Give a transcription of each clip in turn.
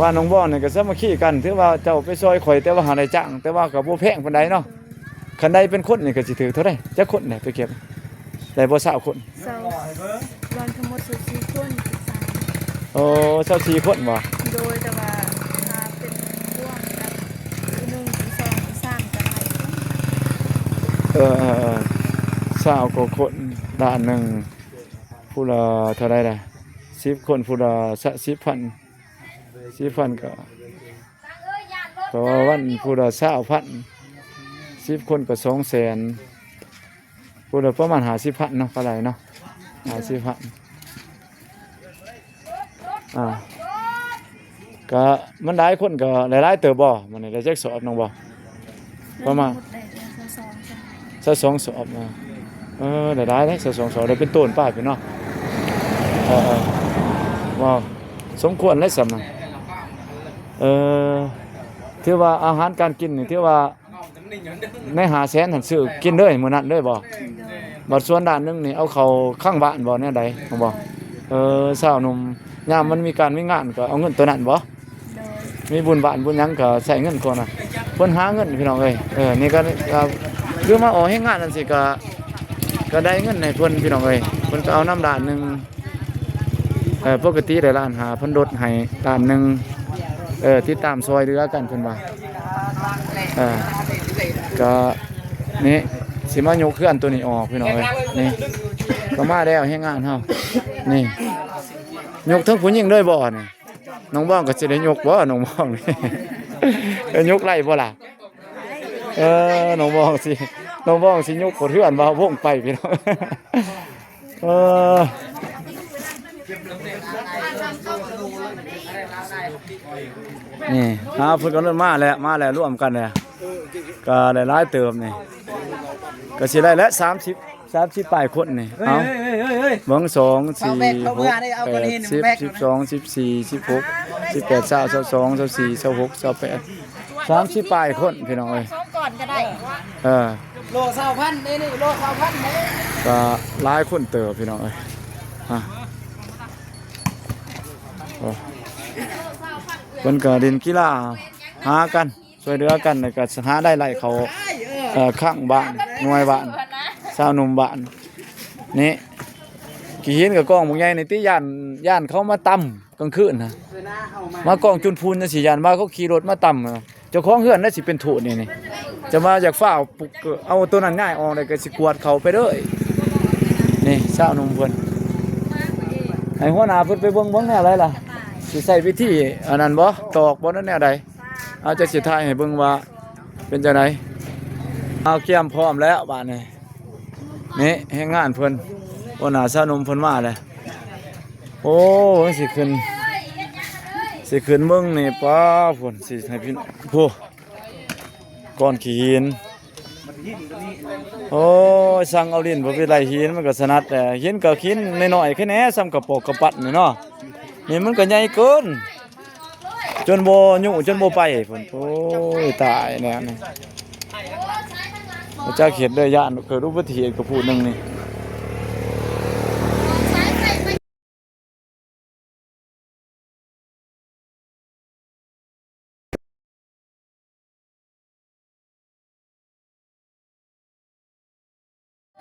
ບ້ານໜອງບອງນີ້ກໍສາມັກຄີກັນ ຖືວ່າເຈົ້າໄປຊ່ອຍຂ້ອຍ ແຕ່ວ່າຫາໄດ້ຈ້າງ ແຕ່ວ່າກໍບໍ່ແພງປານໃດເນາະ. ຄັນໄດ້ເປັນຄົນນີ້ກໍຊິຖືກເທົ່າໃດ? ຈັກຄົນແດ່ໄປເກັບ? ໄດ້ບໍ່ຊາວຄົນ? ຊາວ ລວມທັງໝົດຊາວສີ່ຄົນ. ໂອ້ ຊາວສີ່ຄົນບໍ່? ໂດຍ ແຕ່ວ່າຖ້າເປັນພວກແບບທີໜຶ່ງ ທີສອງ ທີສາມກໍໄດ້. ເອີ ເອີ ເອີ ຊາວກວ່າຄົນ ລ້ານໜຶ່ງ ຜູ້ລະເທົ່າໃດລະ? ສິບຄົນ ຜູ້ລະ ສະ ສິບພັນ ສິບພັນກໍ ເພາະວ່າວັນຜູ້ລະຊາວພັນ ສິບຄົນກໍສອງແສນ ຜູ້ລະປະມານຫ້າສິບພັນເນາະ ປານໃດເນາະ ຫ້າສິບພັນ. ອ່າ ກະມັນຫຼາຍຄົນກໍຫຼາຍໆເຕີບບໍ່? ມື້ນີ້ໄດ້ຈັກສອບນ້ອງບໍ່? ປະມານຊາວສອງສອບເນາະ. ເອີ ໄດ້ຫຼາຍເດ້ ຊາວສອງສອບ ໄດ້ເປັນໂຕນປາຍພຸ້ນເນາະ. ເອີ ເອີ ວ້າວ ສົມຄວນແລ້ວສ່ຳນັ້ນ. ເອີ ຖືວ່າອາຫານການກິນນີ້ ຖືວ່າໃນຫ້າແສນຫັ້ນຊື້ກິນເລີຍມື້ນັ້ນເລີຍບໍ່? ບັດສ່ວນລ້ານໜຶ່ງນີ້ເອົາເຂົ້າຄັງບ້ານບໍ່ ແນວໃດ ບໍ່? ເອີ ຊາວໜຸ່ມ ຍາມມັນມີການມີງານກໍເອົາເງິນໂຕນັ້ນບໍ່? ໂດຍ ມີບຸນບ້ານບຸນຫຍັງກໍໃຊ້ເງິນກ່ອນນະ ເພິ່ນຫາເງິນພີ່ນ້ອງເອີຍ. ເອີ ນີ້ກໍ ກໍຄືມາອອກແຮງງານຈັ່ງຊີ້ກໍ ກໍໄດ້ເງິນໃຫ້ເພິ່ນພີ່ນ້ອງເອີຍ. ເພິ່ນກໍເອົານຳລ້ານໜຶ່ງ ເອີ ປົກກະຕິໄດ້ລ້ານຫ້າ ເພິ່ນລົດໃຫ້ລ້ານໜຶ່ງ. ເອີ ຕິດຕາມຊ່ອຍເຫຼືອກັນເພິ່ນວ່າ. ເອີ ກໍນີ້ ຊິມາຍົກເຮືອນໂຕນີ້ອອກພີ່ນ້ອງເອີຍ. ນີ້ ກໍມາແລ້ວແຮງງານເຮົາ ນີ້ ຍົກເຖິງຜູ້ຍິງເລີຍບໍ່ນີ້? ນ້ອງບອງກໍຊິໄດ້ຍົກບໍ່ ນ້ອງບອງນີ້? ເອີ ຍົກໄດ້ບໍ່ລະ? ເອີ ນ້ອງບອງຊິ ນ້ອງບອງຊິຍົກໂຄດເຮືອນບ່າວວົງໄປພີ່ນ້ອງ. ເອີ ນີ້ ອ່າ ເພິ່ນກໍມາແລ້ວ ມາແລ້ວ ລວມກັນແລ້ວ ກໍໄດ້ຫຼາຍເຕີບນີ້ ກໍຊິໄດ້ແຫຼະ ສາມສິບ ສາມສິບປາຍຄົນນີ້. ເອີ ເອົາ ເອີ ເອີ ເອີ ເບິ່ງ ສອງ ສີ່ ຫົກ ແປດ ສິບ ສິບສອງ ສິບສີ່ ສິບຫົກ ສິບແປດ ຊາວ ຊາວສອງ ຊາວສີ່ ຊາວຫົກ ຊາວແປດ ສາມສິບປາຍຄົນພີ່ນ້ອງເອີຍ. ສອງກ່ອນກໍໄດ້ ເອີ ໂລຊາວພັນເດ້ນີ້ ໂລຊາວພັນເດ້. ກໍຫຼາຍຄົນເຕີບພີ່ນ້ອງເອີຍ. ຮະ ໂອ້ ເພິ່ນກໍຫຼິ້ນກິລາ ຫາກັນ ຊ່ວຍເຫຼືອກັນ ແລ້ວກໍຫາໄດ້ໄລ່ເຂົ້າ ເອີ ຂ້າງບ້ານ ໜ່ວຍບ້ານ ຊາວໜຸ່ມບ້ານນີ້. ຂີ້ຫີນກໍກອງບັກໃຫຍ່ນີ້ຕິ ຢ້ານ ຢ້ານເຂົາມາຕຳກາງຄືນນະ ມາກອງຈຸນພຸ່ນຈັ່ງຊີ້ ຢ້ານວ່າເຂົາຂີ່ລົດມາຕຳ. ເຈົ້າຂອງເຮືອນນະຊິເປັນໂທດນີ້ ນີ້ ຈະວ່າຢາກຟ້າວປຸກ ເອົາໂຕນັ້ນຍ້າຍອອກ ແລ້ວກໍຊິກວດເຂົ້າໄປເລີຍ. ນີ້ຊາວໜຸ່ມເພິ່ນ ໃຫ້ຫົວໜ້າເພິ່ນໄປເບິ່ງ ເບິ່ງແນວໃດລະ ຊິໃຊ້ວິທີອັນນັ້ນບໍ່ ຕອກບໍ່ ຫຼືແນວໃດ? ເອົາ ຈະຊິຖ່າຍໃຫ້ເບິ່ງວ່າເປັນຈັ່ງໃດ. ເອົາ ກຽມພ້ອມແລ້ວບາດນີ້. ນີ້ແຮງງານເພິ່ນ ຫົວໜ້າຊາວໜຸ່ມເພິ່ນມາແລ້ວ. ໂອ້ ຊິຂຶ້ນ ຊິຂຶ້ນເບິ່ງນີ້ ປ້າ ພຸ້ນ ຊິໃຫ້ພີ່ ຜູ້ ກ້ອນຂີ້ຫີນ. ໂອ້ຍ ຊ່າງເອົາຫຼິ້ນບໍ່ໄປໄລ່ຫີນ ມັນກໍສະໜັດແຫຼະ. ຫີນກໍຫີນນ້ອຍໆ ແຄ່ແນ່ ສ່ຳກະປອກກະປັດນີ້ເນາະ. ນີ້ມັນກໍໃຫຍ່ເກີນ ຈົນບໍ່ຢູ່ ຈົນບໍ່ໄປພຸ້ນ. ໂອ້ຍ ຕາຍແລ້ວນີ້ ບໍ່ຈັກເຮັດເດີ ຢ້ານເກີດອຸບັດຕິເຫດກັບຜູ້ໜຶ່ງນີ້.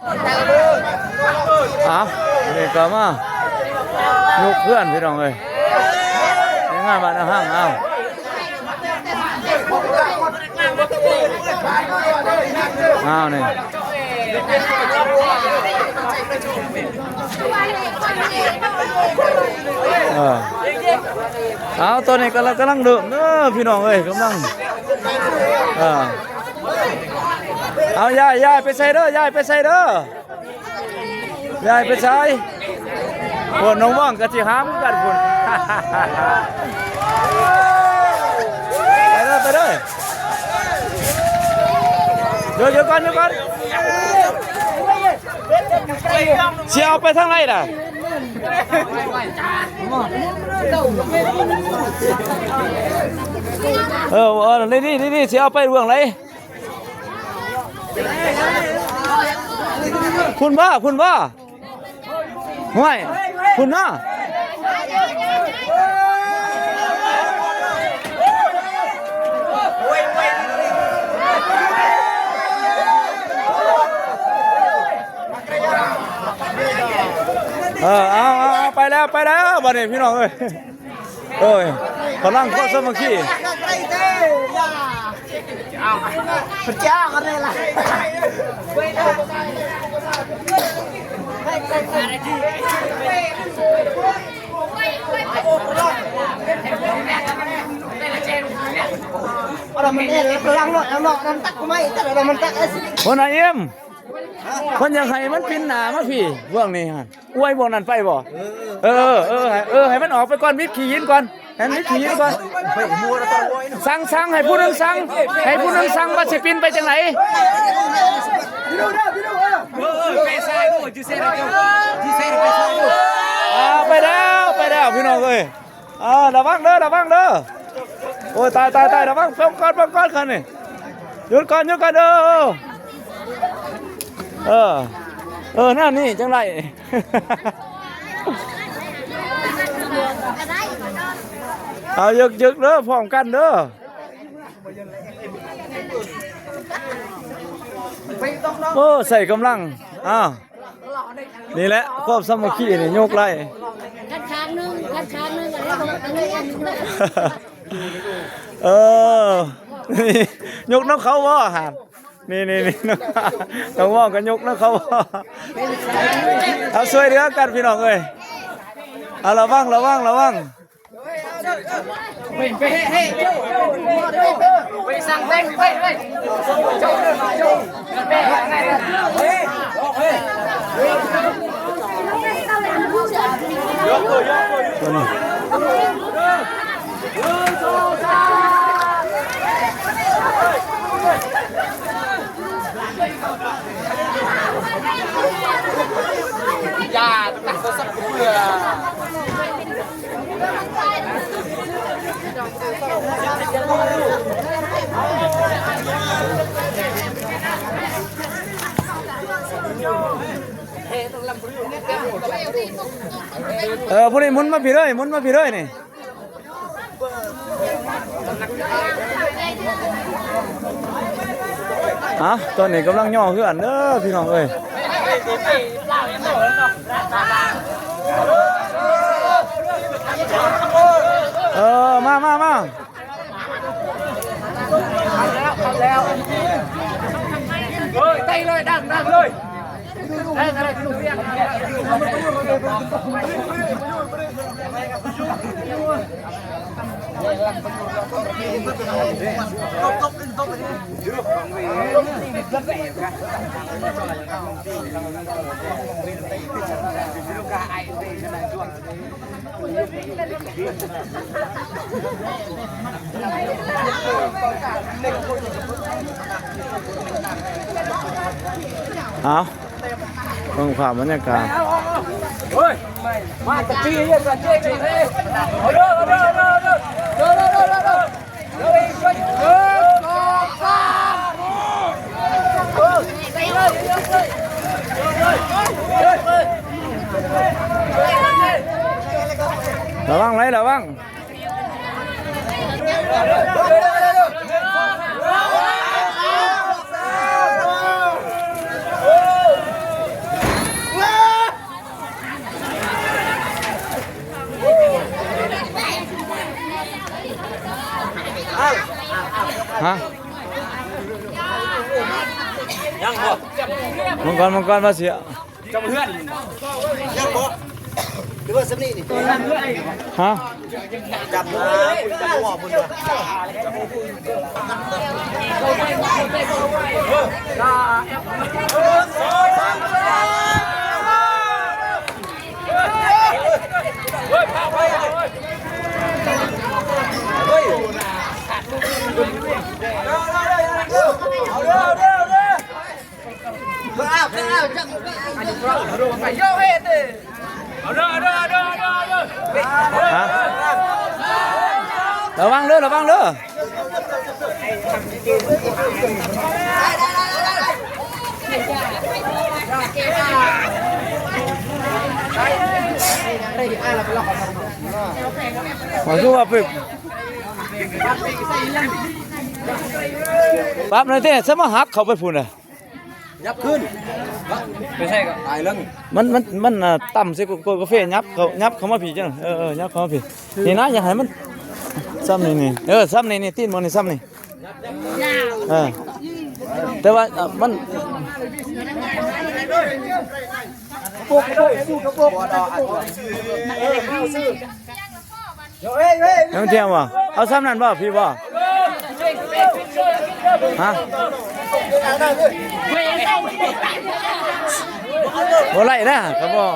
ເອົາ ນີ້ກໍມາຍົກເຮືອນພີ່ນ້ອງເອີຍ ໃນງານບ້ານນາຮັງ. ເອົາ ເອົານີ້ ເອີ ເອົາ ຕອນນີ້ກຳລັງ ກຳລັງເລີ່ມເດີພີ່ນ້ອງເອີຍ ກຳລັງ ເອີ ເອົາ ຍ້າຍ ຍ້າຍໄປໃສເດີ ຍ້າຍໄປໃສເດີ ຍ້າຍໄປໃສ? ໂອ້ ນ້ອງວ່າງກໍຊິຫາມຄືກັນພຸ້ນ ໄປເດີ ໄປເດີ ດຽວ ດຽວກ່ອນ ດຽວກ່ອນ ຊິເອົາໄປທາງໃດລະ? ເອີ ເອີ ນີ້ ນີ້ ນີ້ ຊິເອົາໄປເບື້ອງໃດ? ພຸ້ນບໍ່ ພຸ້ນບໍ່? ຫ້ວຍ ພຸ້ນເນາະ. ເອີ ເອົາ ເອົາ ເອົາ ໄປແລ້ວ ໄປແລ້ວ ບາດນີ້ພີ່ນ້ອງເອີຍ ໂອ້ຍ ພະລັງຄວາມສາມັກຄີ. ຫົວໜ້າອີ່ມ ເພິ່ນຢາກໃຫ້ມັນປິ່ນໜ້າມາພີ້ ພວກນີ້ຫັ້ນ ອວຍພວກນັ້ນໄປບໍ່? ເອີ ເອີ ເອີ ໃຫ້ ເອີ ໃຫ້ມັນອອກໄປກ່ອນ ວິດຂີ້ຫີນກ່ອນ ໃຫ້ມັນວິດຂີ້ຫີນກ່ອນ ສັ່ງ ສັ່ງ ໃຫ້ຜູ້ໜຶ່ງສັ່ງ ໃຫ້ຜູ້ໜຶ່ງສັ່ງວ່າຊິປິ່ນໄປຈັ່ງໃດ. ອ່າ ໄປແລ້ວ ໄປແລ້ວ ພີ່ນ້ອງເອີຍ. ອ່າ ລະວັງເດີ ລະວັງເດີ ໂອ້ຍ ຕາຍ ຕາຍ ຕາຍ ລະວັງ ເບິ່ງກ່ອນ ເບິ່ງກ່ອນ ຄັນນີ້ ຢຸດກ່ອນ ຢຸດກ່ອນ ເອີ ເອີ ເອີ ແນວນີ້ຈັ່ງໄດ້ ເອົາ ຍຶກໆ ເດີ ພ້ອມກັນເດີ ໂອ້ ໃສ່ກຳລັງ ອ້າວ. ນີ້ແຫຼະຄວາມສາມັກຄີນີ້ ຍົກໄລ່ ຄັນຂ້າງໜຶ່ງ ຄັນຂ້າງໜຶ່ງ ອັນນີ້ ອັນນີ້ ອັນນີ້ ເອີ ຍົກນຳເຂົາບໍ່ຫັ້ນ ນີ້ໆໆ ຕ້ອງເວົ້າກັນ ຍົກນຳເຂົາບໍ່? ເອົາ ຊ່ວຍເຫຼືອກັນພີ່ນ້ອງເອີຍ ເອົາ ລະວັງ ລະວັງ ລະວັງ. ເອີ ຜູ້ນີ້ໝຸນມາພີ້ເລີຍ ໝຸນມາພີ້ເລີຍນີ້. ອ່ະ ຕອນນີ້ກຳລັງຍໍເຮືອນເດີພີ່ນ້ອງເອີຍ ເອີ ມາ ມາ ມາ. ເຂົ້າແລ້ວ ເຂົ້າແລ້ວ ເອີ ໄດ້ເລີຍ ດັງ ດັງເລີຍ ໄດ້ ໄດ້ ເອົາ ເບິ່ງພາບບັນຍາກາດ ເຮີ້ຍ ມາຕະກີ້ເລີຍ ເອີ ເອົາເດີ ເອົາເດີ ເອົາເດີ ເດີ ລະວັງໄດ໋ ລະວັງ. ຮະ ຍັງບໍ່ ມັງກອນ ມັງກອນ ວ່າຊິ ຈຳເຮືອນ ຍັງບໍ່ ຫຼືວ່າສ່ຳນີ້ນີ້ ຮະ ຈຳເຮືອນ ຮະ ລະວັງເດີ ລະວັງເດີ ມາສູ່ວ່າປຶກ ປັບໜ້ອຍເຕະ ສະມາຫັກເຂົ້າໄປພຸ້ນນະ. ຍັບຂຶ້ນ ໄປໃສກໍຕາຍເລີຍ. ມັນ ມັນ ມັນ ອ່າ ຕ່ຳໃສ່ກວດກາເຟ ຍັບເຂົ້າ ຍັບເຂົ້າມາພີ້ຈັ່ງ ເອີ ເອີ ຍັບເຂົ້າມາພີ້. ນີ້ນະ ຢາກໃຫ້ມັນຊ່ຳນີ້ ນີ້ ເອີ ຊ່ຳນີ້ ນີ້ ຕີນມັນນີ້ ຊ່ຳນີ້ ເອີ ແຕ່ວ່າ ເອີ ມັນ ຍັງທ່ຽງບໍ່? ເອົາຊ່ຳນັ້ນບໍ່? ພີ້ບໍ່? ຮະ? ບໍ່ໄດ້ນະ ຄັນບໍ່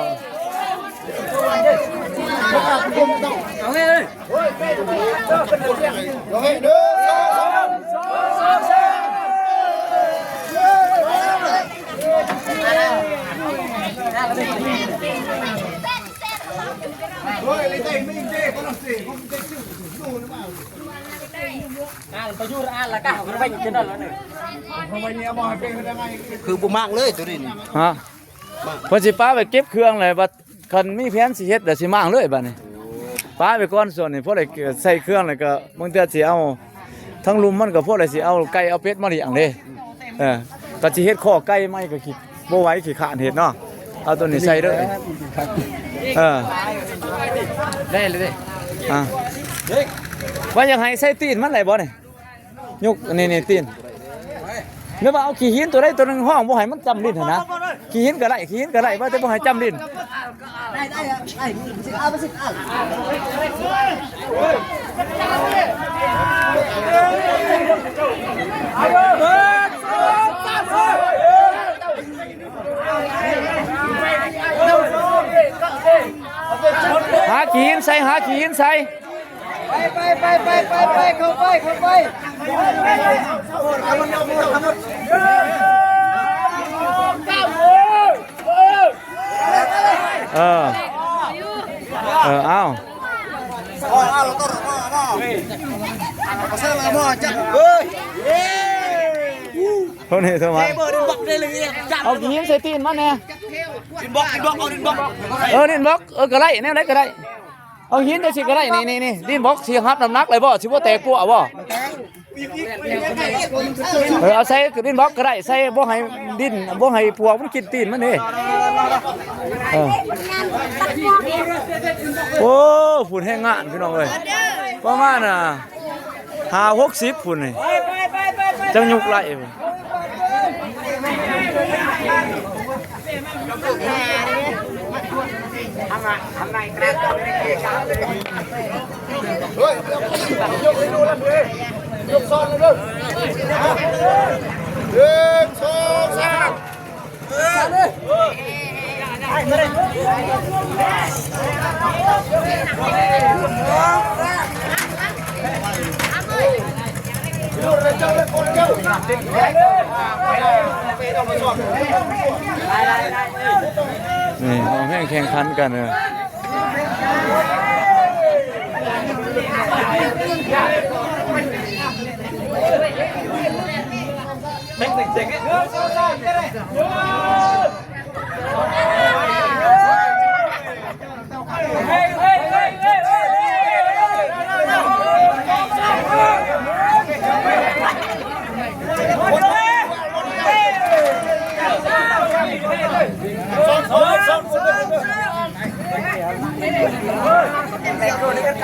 ຄືບໍ່ມ້າງເລີຍໂຕນີ້ ຮະ? ເພິ່ນຊິປະໄວ້ເກັບເຄື່ອງແຫຼະ ບັດຄັນມີແຜນຊິເຮັດແລ້ວຊິມ້າງເລີຍບັດນີ້. ປະໄວ້ກ່ອນ ສ່ວນນີ້ພໍໄດ້ໃສ່ເຄື່ອງແລ້ວກໍບາງເທື່ອຊິເອົາ ທາງລຸ່ມມັນກໍພໍໄດ້ຊິເອົາໄກ່ເອົາເປັດມາລ້ຽງເດ້. ເອີ ກໍຊິເຮັດຄອກໄກ່ໃໝ່ກໍຂີ້ ບໍ່ໄຫວ ຂີ້ຄ້ານເຮັດເນາະ. ເອົາໂຕນີ້ໃສ່ເດີ ເອີ ໄດ້ເລີຍເດ້. ອ່າ ວ່າຢາກໃຫ້ໃສ່ຕີນມັນໄດ້ບໍ່ນີ້? ຍົກ ນີ້ ນີ້ ຕີນ ຫຼືວ່າເອົາຂີ້ຫີນໂຕໃດໂຕໜຶ່ງຫ້ອງບໍ່ໃຫ້ມັນຈ້ຳດິນຫັ້ນນະ. ຂີ້ຫີນກໍໄດ້ ຂີ້ຫີນກໍໄດ້ ວ່າແຕ່ບໍ່ໃຫ້ຈ້ຳດິນ. ຫາຂີ້ຫີນໃສ່ ຫາຂີ້ຫີນໃສ່. ໄປ ໄປ ໄປ ໄປ ເຂົ້າໄປ ເຂົ້າໄປ. ເອີ ເອີ ເອົາ ເອີ ເຮົຍ ເອົາຫີນໃສ່ຕີນມັນແດ່. ດິນບລັອກ ດິນບລັອກ ເອົາດິນບລັອກ. ເອີ ດິນບລັອກ ເອີ ກໍໄດ້ ແນວໃດກໍໄດ້. ເອົາຫີນຈັ່ງຊີ້ກໍໄດ້ ນີ້ ນີ້ ນີ້ ດິນບລັອກຊິຮັບນ້ຳໜັກໄດ້ບໍ່? ຊິບໍ່ແຕກປົວະບໍ່? ເອີ ເອົາໃສ່ດິນບລັອກກໍໄດ້ ໃສ່ ບໍ່ໃຫ້ດິນ ບໍ່ໃຫ້ປວກມັນກິນຕີນມັນເດ້. ເອີ ໂອ້ ພຸ້ນແຮງງານພີ່ນ້ອງເອີຍ ປະມານ ອ່າ ຫ້າຫົກສິບພຸ້ນນີ້ ຈັ່ງຍົກໄດ້. ນີ້ ຮ້ອງເພງແຂ່ງຂັນກັນ ເອີ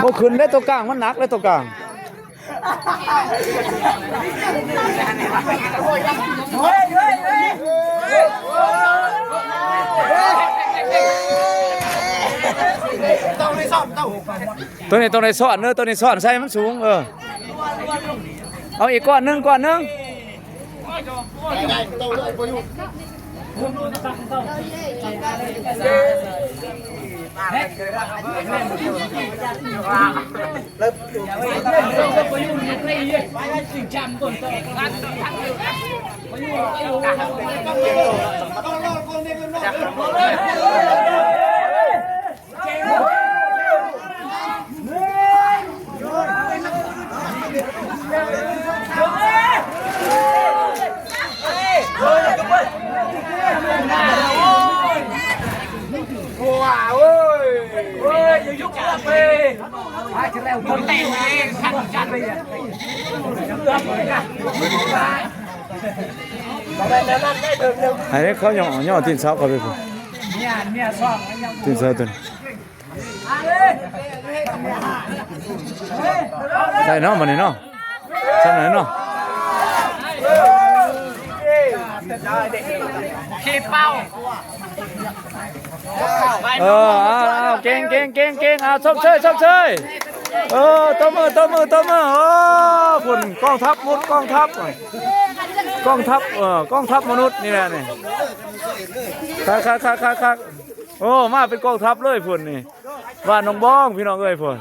ບໍ່ຂຶ້ນເດ້ ໂຕກາງມັນໜັກເດ້ ໂຕກາງ. ໂຕນີ້ຕ້ອງໄດ້ຊ້ອນເດີ ໂຕນີ້ຊ້ອນໃສ່ມັນສູງ ເອີ ເອົາອີກກ້ອນໜຶ່ງ ກ້ອນໜຶ່ງ. ໃຫ້ເຂົາຫຍໍ້ ຫຍໍ້ຕີນເສົາເຂົ້າໄປພຸ້ນ ຕີນເສົາຕົວນີ້ ໄດ້ເນາະ ບັດນີ້ເນາະ ຊ່ຳນັ້ນເນາະ ເອີ ເອົາ ເອົາ ເກັ່ງ ເກັ່ງ ເກັ່ງ ເກັ່ງ ເອົາ ຊົມເຊີຍ ຊົມເຊີຍ ເອີ ຕົບມື ຕົບມື ຕົບມື ໂອ້ ພຸ້ນ ກອງທັບມົດ ກອງທັບ ກອງທັບ ເອີ ກອງທັບມະນຸດນີ້ແຫຼະນີ້ ຄັກໆໆໆໆ ໂອ້ ມາເປັນກອງທັບເລີຍພຸ້ນນີ້ ບ້ານໜອງບອງ ພີ່ນ້ອງເອີຍ ພຸ້ນ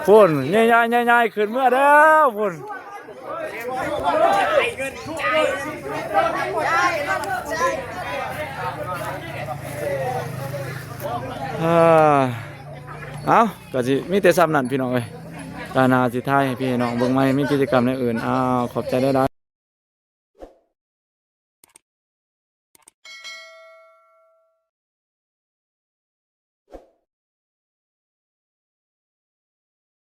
ພຸ້ນ ໃຫຍ່ໆໆໆ ຂຶ້ນເມືອແລ້ວພຸ້ນ ເອີ ເອົ້າ ກໍຊິມີແຕ່ຊ່ຳນັ້ນ ພີ່ນ້ອງເອີຍ ຕາໜ້າຊິຖ່າຍໃຫ້ພີ່ໃຫ້ນ້ອງເບິ່ງໃໝ່ ມີກິດຈະກຳແນວອື່ນ ອ້າວ ຂອບໃຈຫຼາຍໆ.